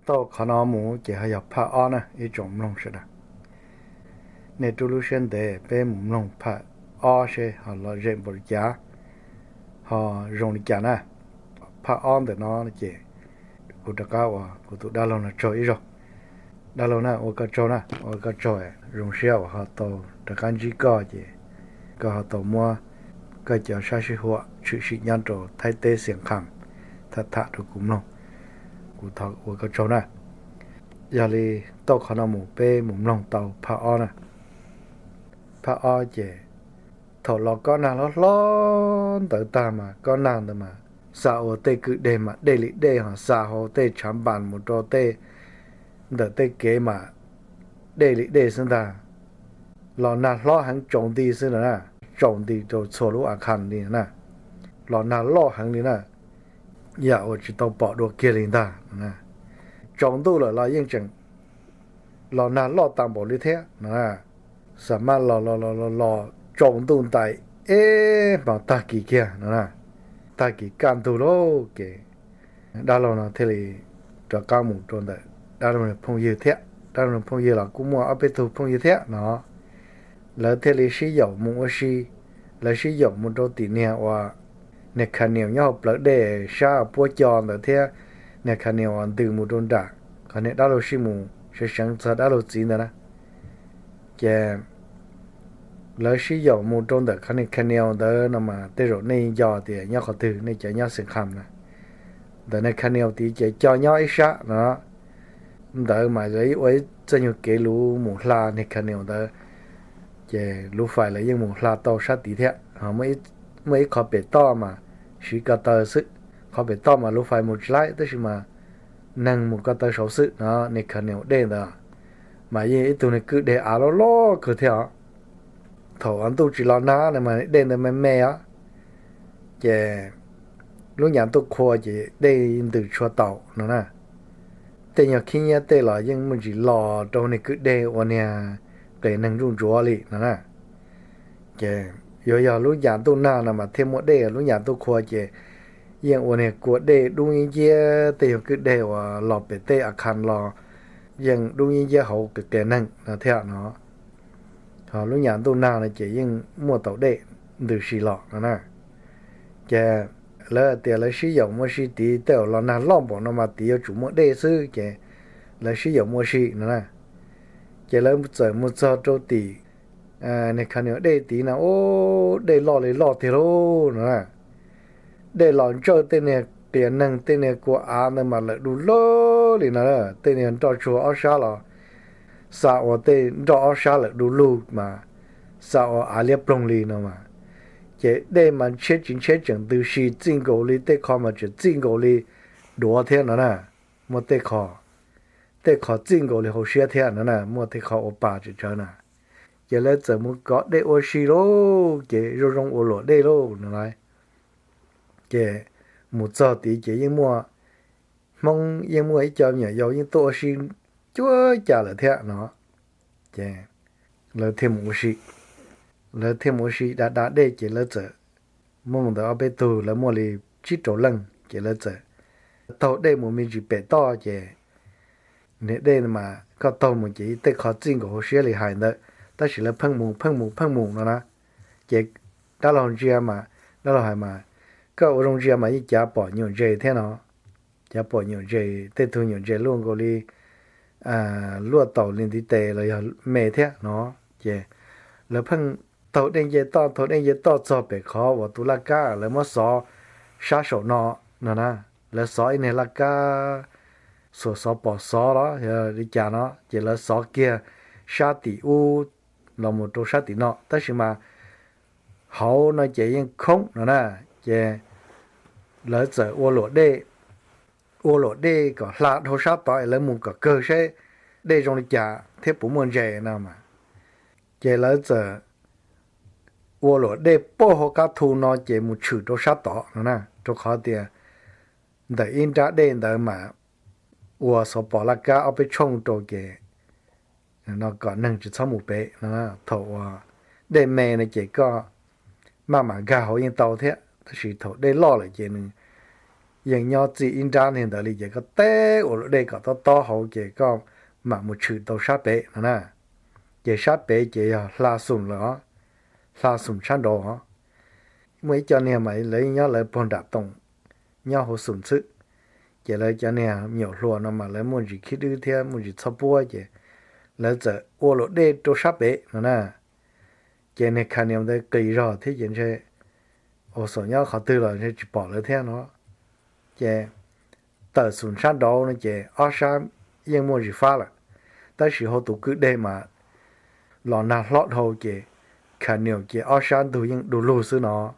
Tau qhov no mus ces ho yog phaj ob na ib tsoom mloog sawv daws. Nej rub lub siab ntev peb mus mloog phaj ob seb ho lom zem npaum li cas, ho zoo li cas na. Phaj ob ntawm no ces kuv rov qab ua kuv tus dab laug no tsaug ib zaug. Dab laug na, ua koj tsaug na, ua koj tsaug, zoo siab uas ho tau rov qab ntsib koj ces koj ho tau muab koj cov sab sij huam tshwm sim nyob rau Thaib teb Xias Kham tham tham rau kuv mloog. Kuv thov ua koj tsaug na. Yog li tau qhov no mus peb mus mloog tau phaj ob na. Phaj ob ces thaum los kob nag hlob hlob ntawd tag mas kob nag ntawd mas xa ua tej kwj deg mas dej li dej, ho xa hauv tej tshav npas mus rau tej ntawm tej kev mas dej li dej xwb ntag. Los nag hlob heev tsaus nti xwb no na, tsaus nti rau txhua lub a khas li na. Los nag loj heev li na, yam uas tsis tau pom dua kiag li ntag. Tsaus ntuj lawm los yeej tseem los nag loj tas npaum li thiab no. Xa maj los los los los los tsaus ntuj ntais ib hmos tag kis kiag no na, tag kis kaj ntug lauj ces dab laug no thiaj li rov qab mus rau ntawm dab laug phooj ywg thiab. Dab laug phooj ywg los kuj muaj ob peb tug phooj ywg thiab no. Lawv thiaj li sib yaum mus ua si. Lawv sib yaum mus rau tim niag uas niag kha nias nyob hauv plawv dej sab puab co ntawd thiab niag kha nias uas ntws mus rau nram qhov niag dab laug sij mus seev seev txog dab laug txiv ntawd na. Ces lawv sib yaum mus rau ntawm qhov niag kha nias ntawd no mas tej zaum nej nco tias nyob qhov twg, nej cov nyob Xeev Kham na. Ntawm niag kha nias tid ces co nyob ib sab no. Ntawd mas lawv ua ib txoj nyuag kev luv mus hla niag kha nias ntawd, ces luv fais lawv yeej mus hla tau sab tid thiab. Muaj ib qho pem toj mas siv ko taw xwb, qhov pem toj mas luv fais mus tsis laib tab sis mas neeg mus ko taw saud xwb no. Niag kha nias dej ntawd mas yeej ib tug niag kwj deg av loj loj kawg thiab os. Thaum uas ntuj tsis los nag no mas dej ntawd me me os, ces lub nyam ntuj qhua ces dej ntws tshua taus no na. Tej nyuag khib nyiab tej los yeej muaj ntsis los rau niag kwj deg ua niag qias neeg ntsuj ntsuav li no na. Ces yuav yog lub nyam ntuj nag no mas thiaj muaj dej, lub nyam ntuj qhua ces yeej ua niag kua dej dub yeeb nciab, tej nyuag kwj deg uas los pem tej a khas los yeej dub yeeb nciab hauv qias qias neeg no thiab no. Ho lub nyam ntuj nag no ces yeej muaj tau dej ntws si los no na. Ces lawv tias lawv sib yaum mus ua si tid, tej zaum los nag loj npaum no mas tid yuav tsum muaj dej xwb, ces lawv sib yaum mus ua si no na. Ces lawv txawm mus txog rau tim niag kha nias dej tid no, ub, dej loj li loj tiag lauj no na. Dej los ntsawj tej niag qias neeg tej niag kua av ntawd mas lawm du lug li no, tej niag nroj tsuag ob sab los xa ua tej nroj ob sab lawm du lug mas xa ua av liab ploog li no mas. Ces dej mas ntshiab tsis ntshiab tseem ntws si txij nkaus li, tej qho mas tseem txij nkaus li duav thiab no na. Muaj tej qho, tej qho txij nkaus li hauv siab thiab no na, muaj tej qho ua pa tsawm tsawv na. Ces lawv txawm mus kov dej ua si lauj, ces zoo zoo ua luam dej lauj no lauj. Ces mus txog tid ces yeej muaj Hmoob, yeej muaj ib co me nyuam yaus yeej tuaj ua si cuab cas lawm thiab no. Ces lawv thiaj mus ua si, lawv thiaj mus ua si da da dej ces lawv txawm muaj ntawd ob peb tug, lawv muaj li tsib rau leej ces lawv txawm taug dej mus me ntsis pem toj ces niag dej mas koj taug mus ces tej qho txij nkaus hauv siab li hais ntawd, tab sis lawv pheej mus pheej mus pheej mus no na. Ces dab laug ntsia mas, dab laug hais mas, koj ua zoo ntsia mas yeej cav pom nyuam ntses thiab no. Cav pom nyuam ntses, tej tug nyuam ntses luaj nkaus li luaj taus li ntiv tes los yog me thiab no. Ces lawv pheej taug dej nce toj, taug dej nce toj txog pem qhov uas tus laj kab lawv muab xov sab saum no no na. Lawv xov ib niag laj kab xuas xov pos xov los yog li cas no, ces lawv xov kiag sab tim ub los mus rau sab tim no, tab sis mas hauv no ces yeej khoob no na. Ces lawv txawm ua luam dej, ua luam dej kom hla dhau sab tod es lawv mus kom kawg seb dej zoo li cas thiab puas muaj ntses no mas. Ces lawv txawm ua luam dej pauj hauv qab thu no ces mus tshwm rau sab tod no na, rau qhov tias ntawm ib nrab dej ntawd mas ua xov pos laj kab ob peb tshooj rau ces no kom neeg tsis txhob mus pem no. Thaum uas dej me no ces koj maj mam nkag hauv yeej tau thiab, tab sis thaum dej loj lawm ces nws yeej nyob txij ib nrab niag ntawd li ces koj teb ua luam dej kom tob tob hauv ces koj mam mus tshwm tau sab pem no na. Ces sab pem ces yog hla xum lawm os, hla xum sab nraud os. Muaj ib co niag mas lawv nyob lawv pog nram toom, nyob hauv xum xwb. Ces lawv cov niag me nyuam hluas no mas lawv muaj ntsis khib dwb thiab muaj ntsis txhob puab ces lawv txawm ua luam dej rau sab pem no na. Ces niag kha nias ntawd qis zog thiab ces ntshe ua xaum nyob qhov twg los ntshe tsis pom lawv thiab no. Ces tawm xum sab nraud no ces ob sab yeej muaj ntsis fab lawm, tab sis hauv tus kwj deg mas los nag hlob dhau ces kha nias ces ob sab ntug yeej du lug xwb no.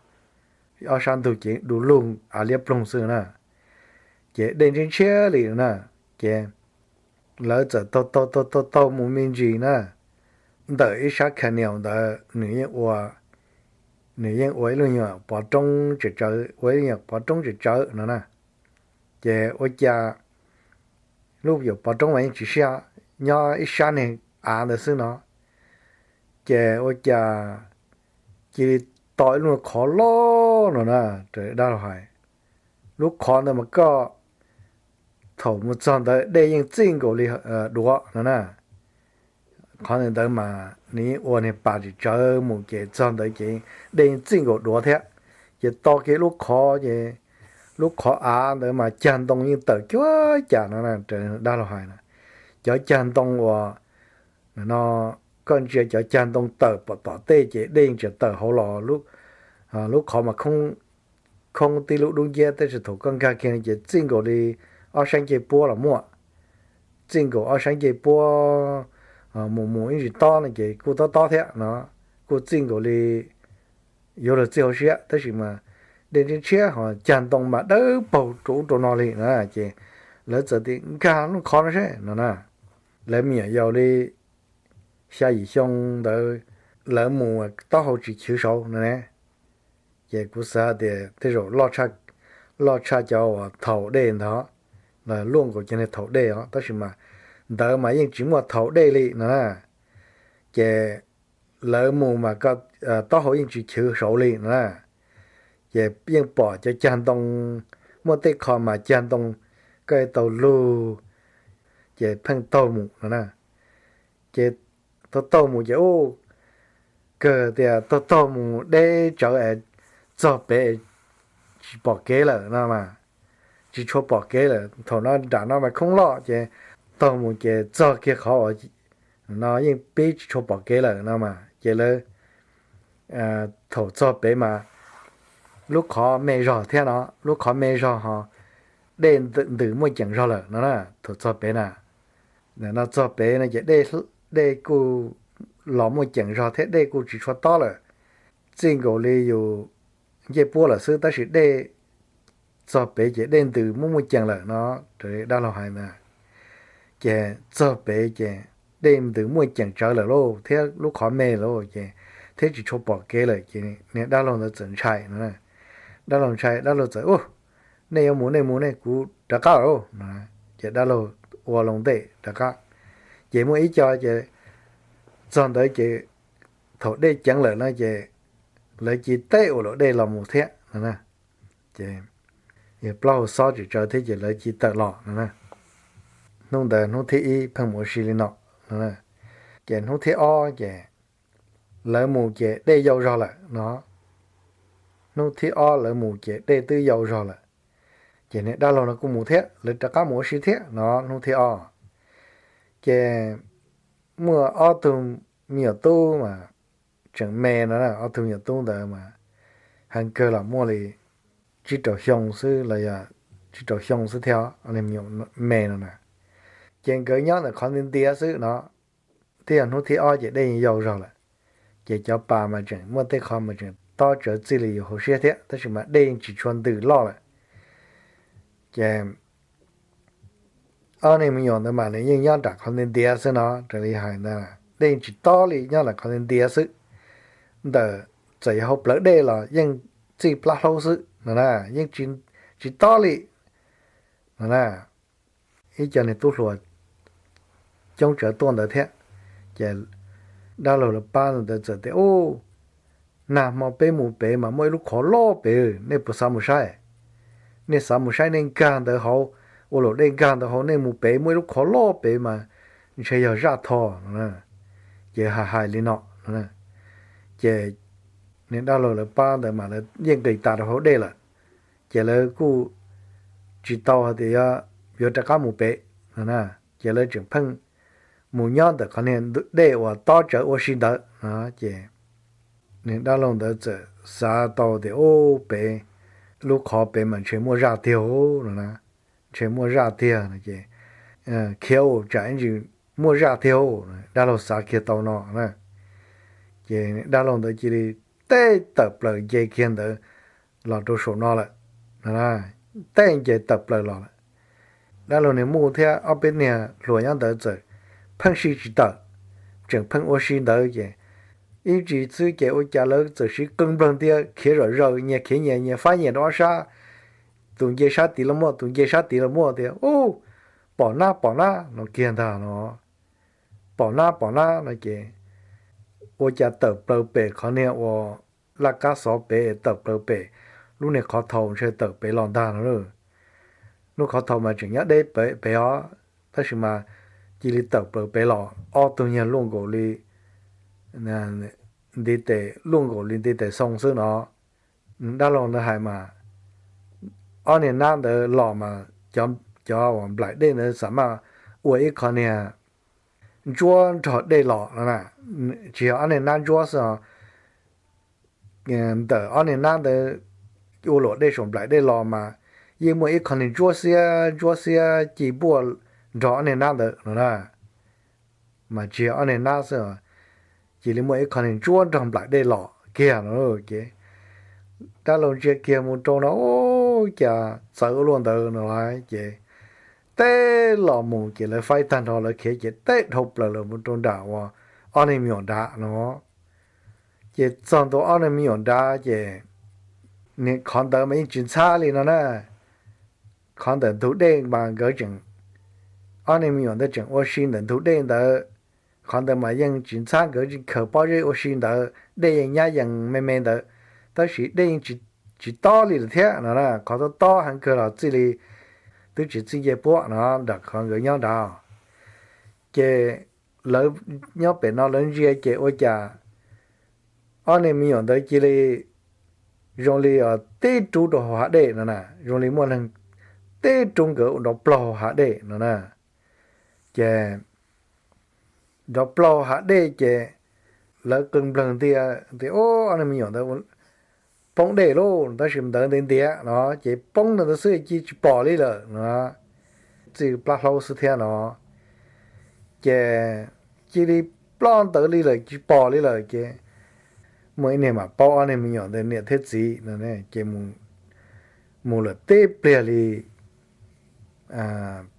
Ob sab ntug ces du lug av liab ploog xwb na. Ces dej ntshiab ntshiab li na. Ces lawv txawm taug taug taug taug taug mus me ntsis na. Ntawm ib sab kha nias ntawd nws yeej ua, nws yeej ua ib lub nyuam pov roob tsawv tsawv, ua ib lub nyuam pov roob tsawv tsawv no na. Ces ua cas lub nyuam pov roob mas yeej tsis siab, nyob ib sab niag av ntawd xwb no. Ces ua cas cia li to ib lub qhov loj no na, raws dab laug hais. Lub qhov ntawd mas koj thaum mus txog ntawd dej yeej txij nkaus li duav no na. Qhov ntawd mas nws yeej ua niag pas tsis tsawv mus ces txog ntawd ces dej yeej txij nkaus duav thiab. Ces to kiag lub qhov ces lub qhov av ntawd mas cag ntoo yeej tawm cuag cas no na, raws dab laug hais na. Cov cag ntoo uas no, koj ntsia cov cag ntoo tawm pom tom tej ces dej yeej tseem tawm hauv los. Lub qhov mas khoob tib lub dub nciab tab sis thaum koj nkag kiag ces txij nkaus li ob sab ncej puab los muaj. Txij nkaus ob sab ncej puab mus mus ib ntsis tob no ces kuj tob tob thiab no, kuj txij nkaus li yuav luag txij hauv siab tab sis mas dej ntshiab ntshiab ho cag ntoo mas dawb paug rau ub rau no li na. Ces lawv txawm tias nkag lub qhov no seb no na. Lawv me nyuam yaus li xya yim xyoo ntawd, lawv mus taub hau tsis chwv saud no ne. Ces kuv xav tias tej zaum loj tshaj cov uas thaum dej ntawd, los luaj nkaus cov niag thaum dej os, tab sis mas ntawd mas yeej tsis muaj thaum dej li no na. Ces lawv mus mas taub hau yeej tsis chwv saud li no na. Ces yeej pom cov cag ntoo, muaj tej qho mas cag ntoo koj tau lug, ces pheej taug mus no na. Ces taug taug mus ces ub, kawg tias taug taug mus deb tsawv es txog pem tsis pom kev lawm no mas, tsis tshua pom kev lawm. Thaum no nram no mas khoob loj ces taug mus ces txog kiag qhov uas no yeej pib tsis tshua pom kev lawm no mas ces lawv thaum txog pem mas lub qhov me zog thiab no, lub qhov me zog ho dej ntws muaj ceem zog lawm no na. Thaum txog pem na, no txog pem no ces dej kuj los muaj ceem zog thiab dej kuj tsis tshua tob lawm. Txij nkaus li yus ncej puab lawm xwb tab sis dej txog pem ces dej ntws muaj muaj ceem lawm no, raws li dab laug hais ntawd. Ces txog pem ces dej ntws muaj ceem tsawv lawm lauj thiab lub qhov me lauj ces thiab tsis tshua pom kev lawm ces niag dab laug ntawd txawm ntshai no. Dab laug ntshai dab laug txawm ub, nej yuav mus nej mus nej, kuv rov qab lawm no. Ces dab laug ua loo ntej rov qab. Ces muaj ib co ces txog ntawd ces thaum dej ceev lawm no ces lawv cia teb ua luam dej los mus thiab no na. Ces yog plaub hau xob tsis tsawv thiab ces lawv cia tawm los no na. Hnub ntawd hnub thib ib pheej mus ua si li no no. Ces hnub thib ob ces lawv mus ces dej yau zog lawm no. Hnub thib ob lawv mus ces dej twb yau zog lawm. Ces niag dab laug no kuj mus thiab, lawv rov qab mus ua si thiab no hnub thib ob. Ces muaj ob tug me nyuam tub mas tseem me no, ob tug me nyuam tub ntawd mas heev kawg los muaj li tsib rau xyoo xwb los yog tsib rau xyoo xwb thiab, me no na. Ces nkawd nyob ntawm qhov nti ntiav xwb no. Twb yog hnub thib ob ces dej yau zog lawm. Ces cov pas mas tseem muaj tej qho mas tseem tob tsawv txij li yus hauv siab thiab tab sis mas dej tsis tshua ntws loj lawm. Ces ob niag me nyuam ntawd mas nws yeej nyob nram qhov nti ntiav xwb no, raws li hais ntawd dej tsis tob li, nyob nram qhov nti ntiav xwb. Ntawm txawm yog hauv plawv dej los yeej txij plab hlaub xwb no na, yeej tsis tob li no na. Ib co niag tub hluas coob tsawv tuaj ntawd thiab. Ces dab laug lawv pab ntawd txawm tias, Ub, nag hmo peb mus pem mas muaj ib lub qhov loj pem, nej puas xav mus saib? nej xav mus saib nej nkag ntawd hauv, ua luam dej nkag ntawd hauv, nej mus pem muaj ib lub qhov loj pem mas ntshe yog zaj tho no. Ces hais hais li no, ces niag dab laug lawv pab ntawd mas lawv yeej nqis tas rau hauv dej lawm, ces lawv kuj tsis tau hais tias yuav rov qab mus pem no. Ces lawv tseem pheej mus nyob ntawm qhov niag dej uas tob tsawv ua si ntawd no. Ces niag dab laug ntawd txawm xav tau tias, Ub, pem lub qhov pem mas ntshe muaj zaj tiag no na, ntshe muaj zaj tiag no ces khiav ua tsam ib ntsis muaj zaj tiag. Dab laug xav kiag tau no na, ces dab laug ntawd cia li teb tawm plaws nce kiag ntawd los rau saum no lawm, teb nce tawm plaws los lawm. Dab laug niag muj thiab ob peb niag hluas nyob ntawd txawm pheej sij tsis tawm, tseem pheej ua si ntawd ces ib ntsis xwb ces ua cas lawv txawm sib qee nplawg ntias khiav zom zaws, nyias khiav nyias, nyias faib nyias rau ob sab, tus nce sab tid los muaj, tus nce sab tid los muaj tias, Ub, pom nab, pom nab no kiag ntag no, pom nab, pom nab no ces ua cas tawm plaws pem qhov niag uas laj kab xov pem, tawm plaws pem lub niag qhov thaum ntshe tawm pem los ntag no. Lub qhov thaum mas tseem nyob deb pem os, tab sis mas cia li tawm plaws pem los ob tug nyuag luaj nkaus li ntiv tes, luaj nkaus li ntiv tes xoo xwb no. Dab laug ntawd hais mas ob niag nab ntawd los mas cov uas nplaim dej ntawd xav mas ua ib qho niag ntsuab nrog dej los no na. Tsis yog ob niag nab ntsuab xwb os, ntawm ob niag nab ntawd ua luam dej saum nplaim dej los mas yeej muaj ib qho niag ntsuab xiab ntsuab xiab ci npuaj nrog ob niag nab ntawd no na. Mas tsis yog ob niag nab xwb, cia li muaj ib qho niag ntsuab nrog nplaim dej los kiag no. Ces dab laug ntsia kiag mus rau no, ub, cas txawv ua luaj ntawd no lauj. Ces teb los mus ces lawv faib tag nrho lawv khiav ces teb dhau plaws los mus rau nram uas ob niag me nyuam nrad no. Ces txog ntua ob niag me nyuam nrad ces qhov ntawd mas yeej tsis ntxhab li no na. Qhov ntawm ntug dej mas nkawd tseem, ob niag me nyuam ntawd tseem ua si ntawm ntug dej ntawd. Qhov ntawd mas yeej tsis ntxhab, nkawd tseem khaws pob zeb ua si ntawd, dej yeej nyab yees me me ntawd, tab sis dej yeej tsis tob li lawm thiab no na. Qhov tob tob heev kawg los txij li twb tsis txij ncej puab no nram qhov nkawd nyob nrad. Ces lawv nyob pem no lawv ntsia ces ua cas ob niag me nyuam ntawd cia li zoo li tib rub rau hauv hav dej no na, zoo li muaj neeg tib rub nkawd nrov plaug hauv hav dej no na. Ces nrov plaug hav dej ces lawv qee nplawg ntias tias, Ub, ob niag me nyuam ntawd poob dej lauj, tab sis ntawd ntiav ntiav no ces poob ntawd xwb cia tsis pom li lawm no, txij plab hlaub xwb thiab no. Ces cia li ploj ntawd li lawm tsis pom li lawm ces muaj ib niag mam paub ob niag me nyuam ntawd niam thiab txiv no, ces mus lawm tib pliag li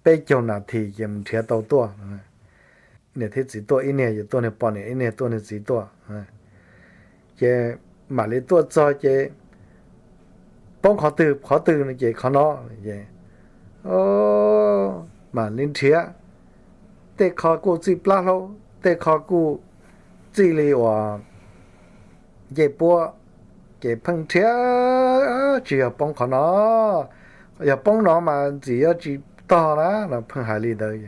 peb caug nas this ces mus nrhiav tau tuaj. Niam thiab txiv tuaj, ib niag ces tuaj niag poj niam, ib niag tuaj niag txiv tuaj. Ces mam li tuaj txog ces poob qhov twg qhov twg no ces qhov no. Ces mam li nrhiav, tej qho kuj txij plab hlaub, tej qho kuj txij li uas ncej puab, ces pheej nrhiav tsis yog poob qhov no, yog poob no mas ntxim yuav tsis tog na no pheej hais li ntawd.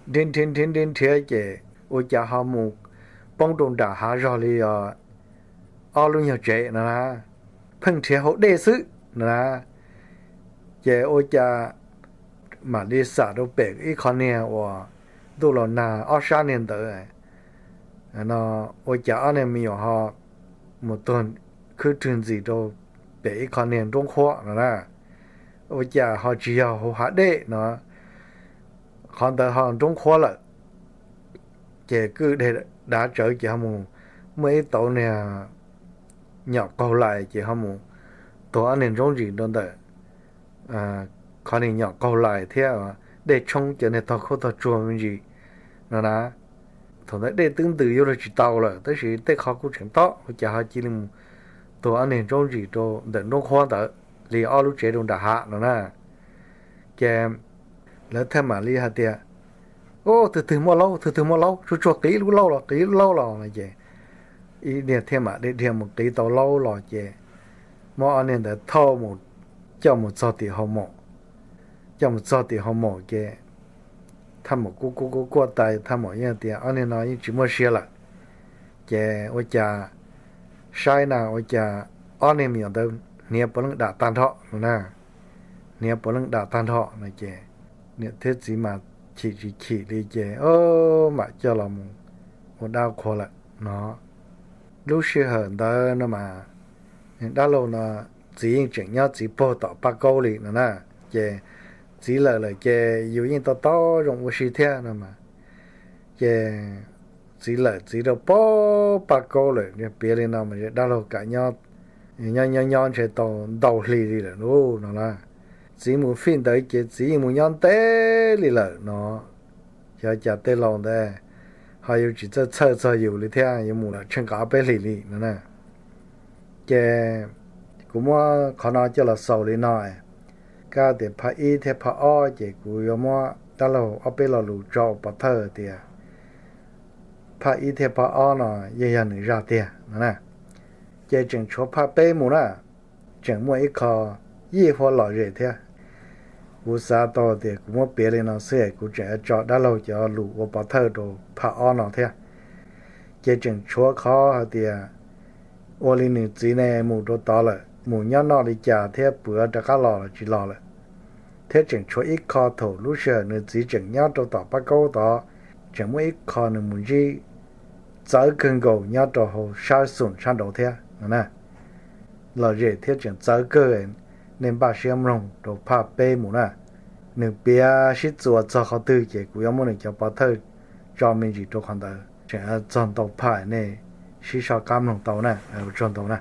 Nrhiav nrhiav nrhiav nrhiav nrhiav ces ua cas ho mus poob rau nram hav zog li os, ob lub nyuag tsev no na, pheej nrhiav hauv dej xwb no na. Ces ua cas mam li xam rau pem ib qho niag uas ntuj los nag ob sab niag ntawd no, ua cas ob niag me nyuam ho mus tuag khwb rwg ntxis rau pem ib qho niag nroob qhuab no na. Ua cas ho tsis yog hauv hav dej no, qhov ntawd ho nroob qhuab lawm. Ces kwj deg dav tsawv ces ho mus muaj ib tauv niag nyom qaug lais ces ho mus tuag ob niag ntsob ntsis rau ntawm qhov niag nyom qaug lais thiab dej tshoob cov niag tog khaub tog tsuag me ntsis no na. Thaum ntawd dej twb ntws yuav luag tsis tau lawm tab sis tej qho kuj tseem tob, ua cas ho cia li mus tuag ob niag ntsob ntsis rau ntawm nroob qhuab ntawd li ob lub tsev rau nram hav no na. Ces lawv thiaj mam li hais tias, Ub, twg twg muaj laub, twg twg muaj laub, tsuag tsuag qiv lub laub los, qiv lub laub los no. Ces ib niag thiaj mam li dhia mus qiv tau laub los ces muab ob niag ntawd thauj mus coj mus txog tim hau mom. Coj mus txog tim hau mom ces thaj maum kuj kuj kuj kuaj tas, thaj maum yeej tias, Ob niag no yeej tsis muaj sia lawm. Ces ua cas saib na ua cas ob niag me nyuam ntawd hniav puav leej dam tag nrho no na. Hniav puav leej dam tag nrho no ces niam thiab txiv mas chim tsis chim li ces mam coj los mus ua dab qhua lawm no. Lub sij hawm ntawd no mas dab laug no txiv yeej tseem nyob txiv puag tom Paj Kaub li no na. Ces txiv lawm lawm ces yus yeej tau taub zoo ua si thiab no mas. Ces txiv lawm txiv rau puag Paj Kaub lawm, piav li no mas dab laug kam nyob nyob nyob ntshe tau ntau hli li lawm lauj no na. Txiv mus fij ntawd ces txiv yeej mus nyob ntev li lawm no. Xyov cas tej laus ntawd ho yuav tsis txawj txhawj txog yus li thiab, yuav mus lawm tsheej kaum ob peb hlis li no na. Ces kuv muab qhov no coj los xaus li no. Kab tias phaj ib thiab phaj ob ces kuv yuav muab dab laug ob peb lo lus tso ua pov thawj tias phaj ib thiab phaj ob no yeej yog nws zaj tiag no na. Ces tseem tshuav phaj peb mus na, tseem muaj ib qho yij huab lom zem thiab. Kuv xav tau tias kuv muab piav li no xwb es kuv tseem yuav tso dab laug cov lus ua pov thawj rau phaj ob no thiab. Ces tseem tshuav qhov hais tias ua li nws txiv ne mus rau tod lawm, mus nyob noj li cas thiab puas rov qab los los tsis los lawm. Thiab tseem tshuav ib qho thaum lub sij hawm nws txiv tseem nyob rau tom Paj Kaub tod, tseem muaj ib qho nws mus ntsib txawv kawg nkaus nyob rau hauv sab xum sab nraud thiab no na. Lom zem thiab tseem txawv kawg, nej npaj siab mloog rau phaj peb mus na. Nws piav sib txuas txog qhov twg ces kuv yuav muab nws cov pov thawj tso me ntsis rau qhov ntawd, tseem txog ntau phaj nej sib soj qab mloog tau na. Ua tsaug ntau na.